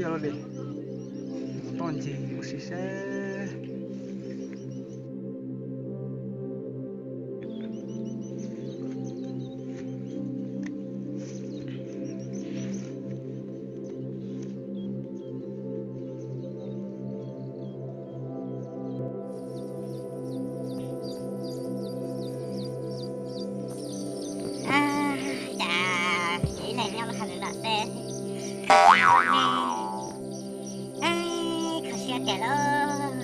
Yog li, toj ncig mus si seb. Cas ib leeg nyob hauv lawm tej, kho siab tiag lauj.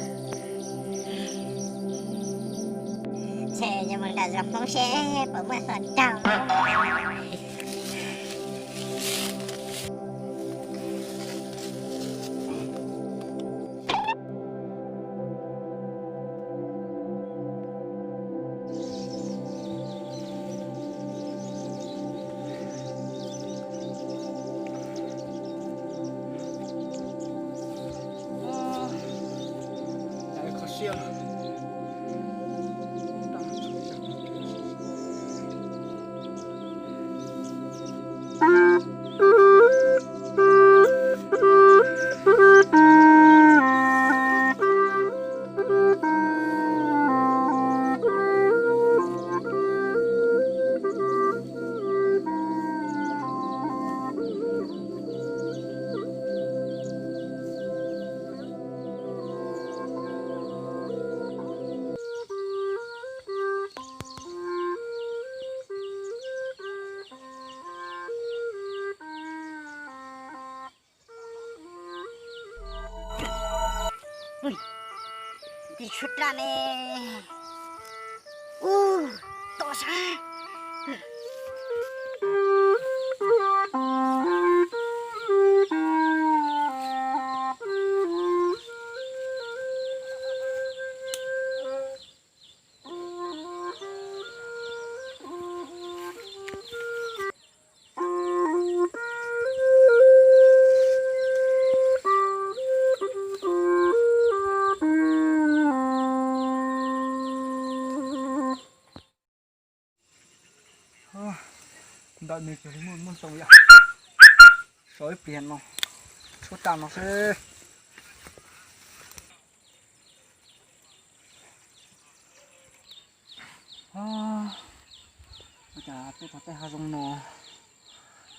Ntshe yuav mus nram zos Hmoob seb puas muaj xov tooj. Tis tshuab raj me. Ub, to sab. Ntawm nws ces muaj muaj ntoo yom. Sau ib pliag no, tshuab raj no xwb. Ua cas tej tog tej hav zoov no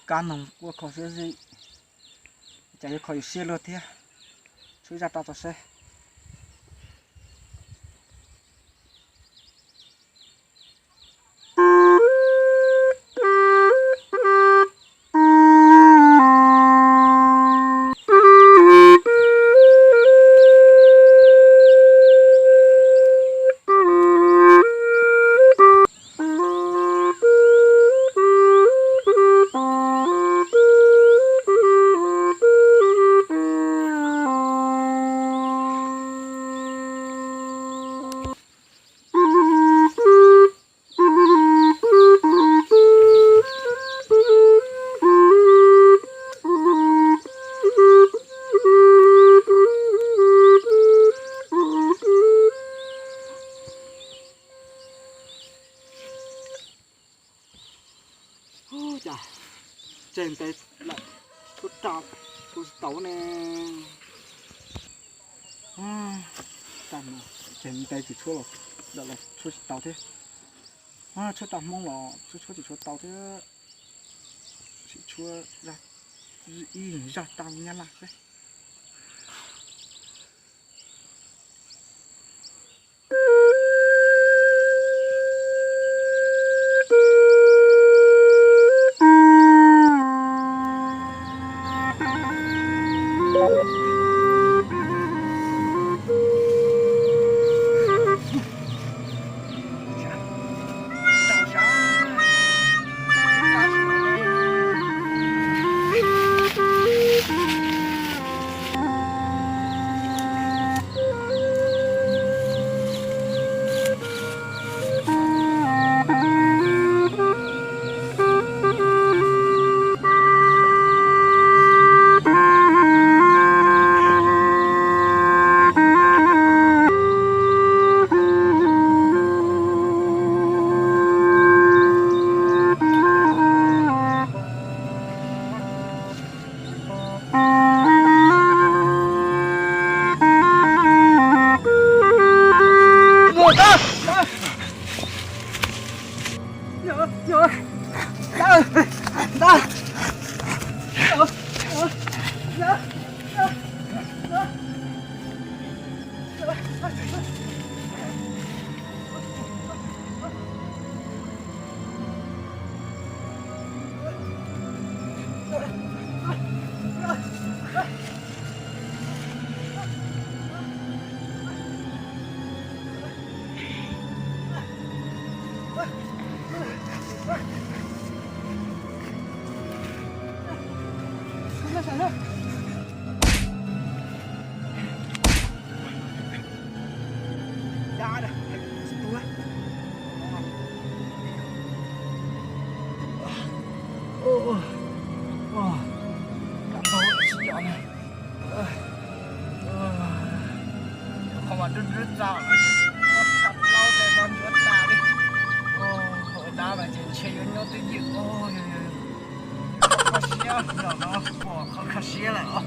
kab noog quaj kho siab zim, cas yuav kho yus siab luaj thiab. Tshuab zaj raj tso seb. Ub, cas tseg ntev lawm, tshuab raj tshuab tsis tau ne. Tseg ntev tsis tshuab los, los tshuab tsis tau thiab. Tshuab raj Hmoob los tshuab tshuab tsis tshuab tau thiab. Sim tshuab ib zaj raj Nyab Laj seb. Qhov mas dub dub txaus, laub tes no ncuav tas li. Ua dab mas ces ntshe yuav nyob twj ywm. Kho siab no, pom qhov kho siab lawm.